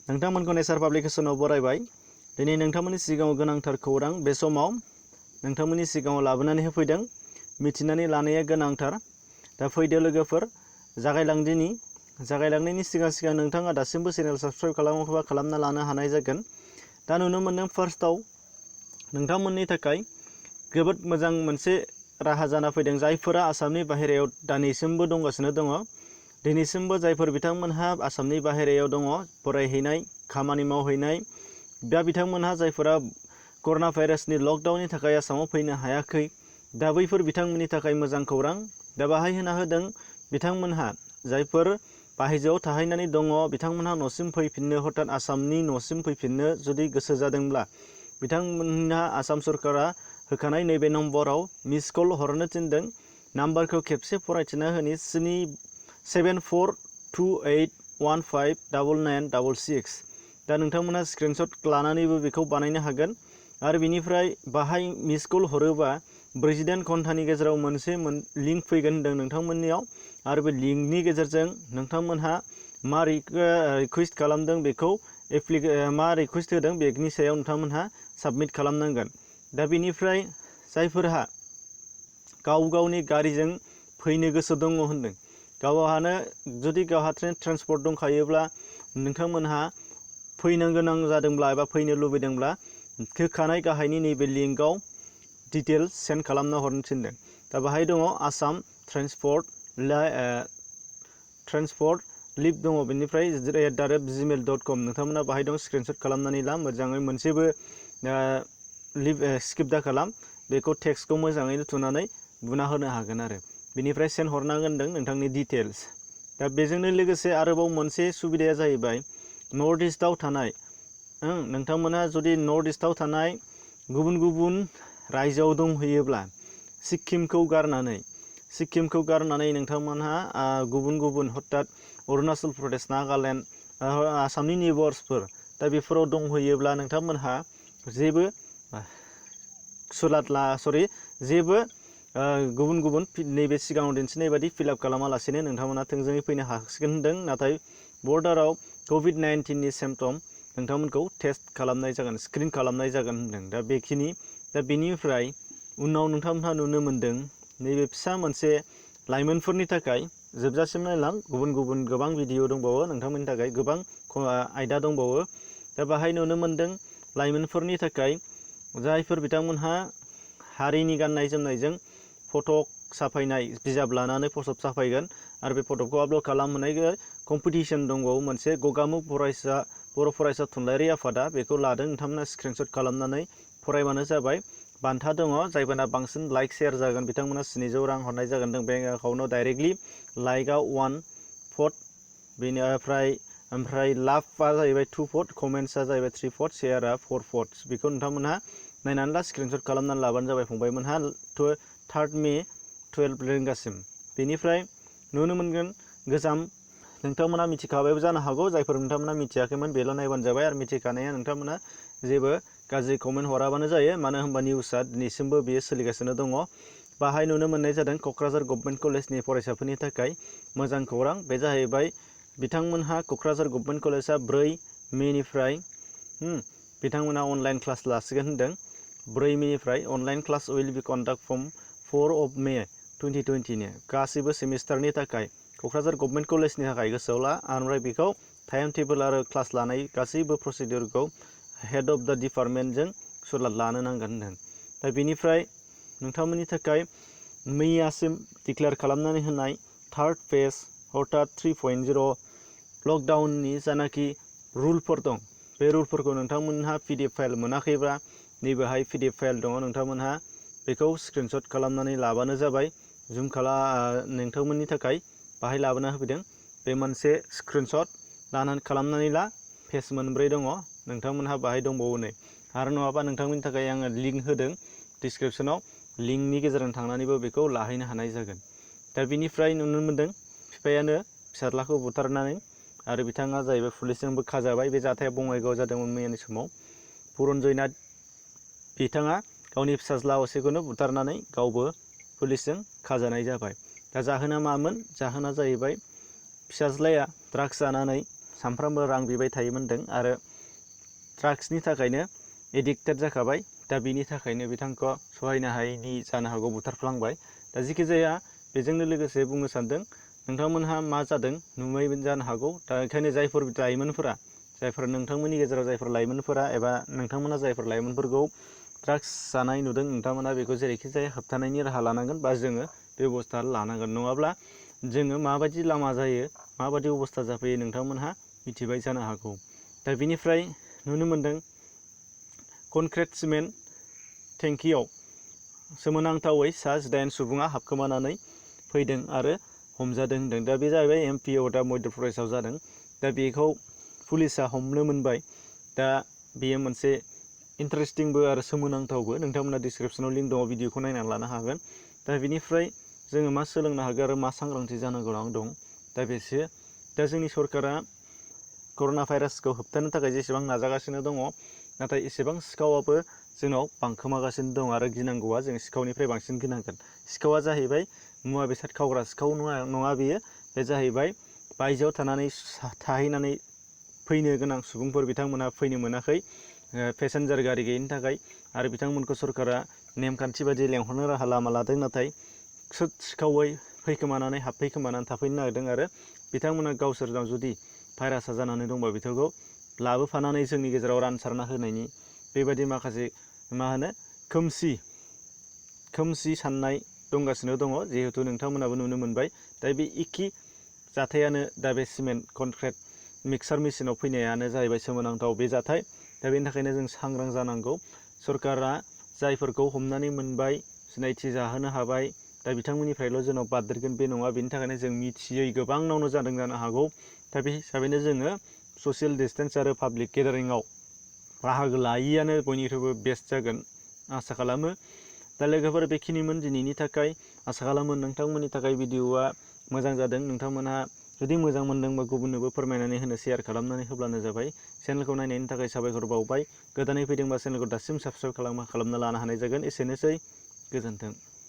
नोंथांमोनखौ नेचार पाब्लिकेशनाव बरायबाय। दिनै नोंथांमोननि सिगाङाव गोनांथार खौरां बे समाव नोंथांमोननि सिगाङाव लाबोनानै होफैदों। मिथिनानै लानाया गोनांथार। दा फैदो लोगोफोर जागायलांनायनि सिगां नोंथाङा दासिमबो चेनेल साबस्क्राइब खालामाखैबा खालामना लानो हानाय जागोन। दा नुनो मोनदों फार्स्टआव नोंथांमोननि थाखाय जोबोद मोजां मोनसे राहा जाना फैदों। जायफोरा आसामनि बाहेरायाव दानिसिमबो दंगासिनो दङ। दिनैसिमबो जायफोर बिथांमोनहा आसामनि बाहेरायाव दङ फरायहैनाय खामानि मावहैनाय दा बिथांमोनहा जायफोरा कर'ना भाइरासनि लकडाउननि थाखाय आसामाव फैनो हायाखै दा बैफोर बिथांमोननि थाखाय मोजां खौरां। दा बाहाय होना होदों बिथांमोनहा जायफोर बायजोआव थाहैनानै दङ बिथांमोनहा न'सिम फैफिननो हथात आसामनि न'सिम फैफिननो जुदि गोसो जादोंब्ला बिथांमोनहा आसाम सरकारा होखानाय नैबे नम्बराव मिस कल हरनो थिनदों। नाम्बारखौ खेबसे फरायथिना होनि 7428159966। दा नोंथांमोनहा स्क्रिनशट लानानैबो बेखौ बानायनो हागोन। आरो बिनिफ्राय बाहाय मिस कल हरोबा 48 घन्टानि गेजेराव मोनसे लिंक फैगोन होनदों नोंथांमोननियाव। आरो बे लिंकनि गेजेरजों नोंथांमोनहा मा रिक्वेस्ट खालामदों बेखौ मा रिक्वेस्ट होदों बेनि सायाव नोंथांमोनहा साबमिट खालामनांगोन। दा बेनिफ्राय जायफोरहा गावनि गारिजों फैनो गोसो दङ होनदों जुदि गावहा ट्रेन्सपर्ट दंखायोब्ला नोंथांमोनहा फैनो गोनां जादोंब्ला एबा फैनो लुबैदोंब्ला होखानाय गाहायनि नैबे लिंकआव डिटेल्स सेन्ड खालामना हरनो थिनदों। दा बाहाय दङ आसाम ट्रेन्सपर्ट लिभ दङ बेनिफ्राय @gmail.com नोंथांमोना बाहाय दं स्क्रिनशट खालामनानै ला मोजाङै मोनसेबो स्किप दा खालाम। बेखौ टेक्सटखौ मोजाङैनो थुनानै बुना होनो हागोन आरो बेनिफ्राय सेन्ड हरनांगोन होनदों नोंथांनि डिटेल्स। दा बेजोंनो लोगोसे आरोबाव मोनसे सुबिदाया जाहैबाय नर्थ इस्टआव थानाय नोंथांमोना जुदि नर्थ इस्टआव थानाय गुबुन रायजोआव दंहैयोब्ला सिक्किमखौ गारनानै नोंथांमोनहा गुबुन हथात अरुणाचल प्रदेश नागालेण्ड आसामनि नेबार्सफोर दा बेफोराव दंहैयोब्ला नोंथांमोनहा जेबो गुबुन नैबे सिगाङाव दिन्थिनाय बायदि फिलआप खालामालासेनो नोंथांमोना थोंजोङै फैनो हासिगोन होनदों। नाथाय बर्डाराव COVID-19नि सिम्पटम नोंथांमोनखौ टेस्ट खालामनाय जागोन स्क्रिन खालामनाय जागोन होनदों। दा बेनिफ्राय उनाव नोंथांमोनहा नुनो मोनदों नैबे फिसा मोनसे लाइमोनफोरनि थाखाय जोबजासिम नायलां गुबुन गोबां भिडिअ दंबावो नोंथांमोननि थाखाय गोबां आयदा दंबावो। दा बाहाय नुनो मोनदों लाइमोनफोरनि थाखाय जायफोर बिथांमोनहा हारिनि गाननाय जोमनायजों फट' साफायनाय बिजाब लानानै फट' साफायगोन आरो बे फट'खौ आपल'ड खालामहोनाय कम्पिटिसन दंबावो मोनसे गगामुग बर' फरायसा थुनलाइयारि आफादा बेखौ लादों। नोंथांमोना स्क्रिनशट खालामनानै फरायबानो जाबाय। बान्था दङ जायफोरना बांसिन लाइक शेयार जागोन बिथांमोना 700 रां हरनाय जागोन बेंक एकाउन्टआव डाइरेक्टलि। लाइकआ 1 भट ओमफ्राय लाभआ जाहैबाय 2 भट कमेन्ट्सआ जाहैबाय 3 भट शेयारआ 4 भट। बेखौ नोंथांमोनहा नायनानै ला स्क्रिनशट खालामनानै लाबानो जाबाय फंबायमोनहा 3 मे 12 रिंगासिम। बेनिफ्राय नुनो मोनगोन गोजाम नोंथांमोना मिथिखाबायबो जानो हागौ जायफोर नोंथांमोना मिथियाखैमोन बेल' नायबानो जाबाय। आरो मिथिखानाया नोंथांमोना जेबो गाज्रि कमेन्ट हराबानो जायो मानो होनबा निउसआ दिनैसिमबो बेयो सोलिगासिनो दङ। बाहाय नुनो मोननाय जादों क'क्राझार गभर्नमेन्ट कलेजनि फरायसाफोरनि थाखाय मोजां खौरां। बे जाहैबाय बिथांमोनहा क'क्राझार गभर्नमेन्ट कलेजआ 4 मेनिफ्राय बिथांमोना अनलाइन क्लास लासिगोन होनदों। 4 मेनिफ्राय online class will be conduct from 4 May 2020 गासैबो सेमिस्टारनि थाखाय क'क्राझार गभर्नमेन्ट कलेजनि थाखाय गोसोआव ला। ओमफ्राय बेखौ टाइम टेबोल आरो क्लास लानाय गासैबो प्रसिडिउरखौ हेड अफ दा डिपार्टमेन्टजों लानो नांगोन होनदों। दा बेनिफ्राय नोंथांमोननि थाखाय मैयासिम डिक्लेयार खालामनानै होनाय 3rd फेज अर्थात 3.0 लकडाउननि जानाखि रुलफोर दं बे रुलफोरखौ नोंथांमोनहा PDF फाइल मोनाखैब्ला नैबेहाय PDF फाइल दङ नोंथांमोनहा बेखौ स्क्रिनशट खालामनानै लाबानो जाबाय। नोंथांमोननि थाखाय बाहाय लाबोना होफैदों। बे मोनसे स्क्रिनशट खालामनानै ला पेज 4 दङ नोंथांमोनहा बाहाय दंबावो नै। आरो नङाबा नोंथांमोननि थाखाय आङो लिंक होदों डिसक्रिपसनाव लिंकनि गेजेरजों थांनानैबो बेखौ लाहैनो हानाय जागोन। दा बेनिफ्राय नुनो मोनदों बिफायानो फिसाज्लाखौ बुथारनानै आरो बिथाङा जाहैबाय पुलिसजोंबो खाजाबाय। बे जाथाया बङाइगावआव जादोंमोन मैयानि समाव। पुरन्जय नाथ बिथाङा गावनि फिसाज्ला असेखौनो बुथारनानै गावबो पुलिसजों खाजानाय जाबाय। दा जाहोना मामोन? जाहोना जाहैबाय फिसाज्लाया ड्राग्स जानानै सानफ्रामबो रां बिबाय थायोमोनदों आरो ड्राग्सनि थाखायनो एडिक्टेड जाखाबाय। दा बिनि थाखायनो बिथांखौ सहायनो हायैनि जानो हागौ बुथारफ्लांबाय। दा जिखि जाया बेजोंनो लोगोसे बुंनो सानदों नोंथांमोनहा मा जादों नुबाय जानो हागौ। दा ओंखायनो जायफोर लाइमोनफोरा नोंथांमोननि गेजेराव जायफोर लाइमोनफोरा एबा नोंथांमोना जायफोर लाइमोनफोरखौ ड्राग्स जानाय नुदों नोंथांमोना बेखौ जेरैखि जाया होबथानायनि राहा लानांगोन बा जोङो बेबस्था लानांगोन। नङाब्ला जोङो माबायदि लामा जायो माबायदि अबस्था जाफैयो नोंथांमोनहा मिथिबाय जानो हागौ। दा बिनिफ्राय नुनो मोन्दों कनक्रिट सिमेन्ट टेंकियाव सोमोनांथावै सा 8 सुबुङा हाबखोमानानै फैदों आरो हमजादों होनदों। दा बे जाहैबाय एमपिआव दा मध्य प्रदेशआव जादों। दा बेखौ पुलिसा हमनो मोनबाय। दा बेयो मोनसे इन्टारेस्टिंबो आरो सोमोनांथावबो। नोंथांमोना डिसक्रिपसनाव लिंक दङ, भिडिअखौ नायनानै लानो हागोन। दा बिनिफ्राय जोङो मा सोलोंनो हागोन आरो मा सांग्रांथि जानो गोनां दं दा बेसो। दा जोंनि सरकारा कर'ना भाइरासखौ होबथानो थाखाय जेसेबां नाजागासिनो दङ नाथाय एसेबां सिखावाबो जोंनाव बांखोमागासिनो दं आरो गिनांगौआ जों सिखावनिफ्राय बांसिन गिनांगोन। सिखावा जाहैबाय मुवा बेसाद खावग्रा सिखाव नङा बेयो। बे जाहैबाय बायजोआव थाहैनानै फैनो गोनां सुबुंफोर बिथांमोना फैनो मोनाखै पेसेन्जार गारि गैयिनि थाखाय आरो बिथांमोनखौ सरकारा नेमखान्थि बायदि लेंहरनो राहा लामा लादों। नाथाय सिखावै फैखोमानानै हाबफैखोमानानै थाफैनो नागिरदों आरो बिथांमोना गावसोरनाव जुदि भाइरासआ जानानै दंबा बिथांखौ लाबोफानानै जोंनि गेजेराव रानसारना होनायनि बेबायदि माखासे खोमसि साननाय दंगासिनो दङ। जिहेथु नोंथांमोनाबो नुनो मोनबाय। दा बे एखे जाथायानो दा बे सिमेन्ट कनक्रिट मिक्सार मेसिनाव फैनायानो जाहैबाय सोमोनांथाव बे जाथाय। दा बेनि थाखायनो जों सांग्रां जानांगौ। सरकारा जायफोरखौ हमनानै मोनबाय सिनायथि जाहोनो हाबाय दा बिथांमोननिफ्रायल' जोंनाव बारदेरगोन बे नङा। बेनि थाखायनो जों मिथियै गोबांनावनो जादों जानो हागौ। दा बे हिसाबैनो जोङो ससियेल डिसटेन्स आरो पाब्लिक गेदारिंआव बाहागो लायैआनो बयनिख्रुइबो बेस्ट जागोन आसा खालामो। दा लोगोफोर बेखिनिमोन दिनैनि थाखाय। आसा खालामो नोंथांमोननि थाखाय भिडिअआ मोजां जादों। नोंथांमोनहा जुदि मोजां मोनदोंबा गुबुननोबो फोरमायनानै होनो शेयार खालामनानै होब्लानो जाबाय। चेनेलखौ नायनायनि थाखाय साबायखर बावबाय। गोदानै फैदोंबा चेनेलखौ दासिम साबस्क्राइब खालामना लानो हानाय जागोन। एसेनोसै, गोजोन्थों।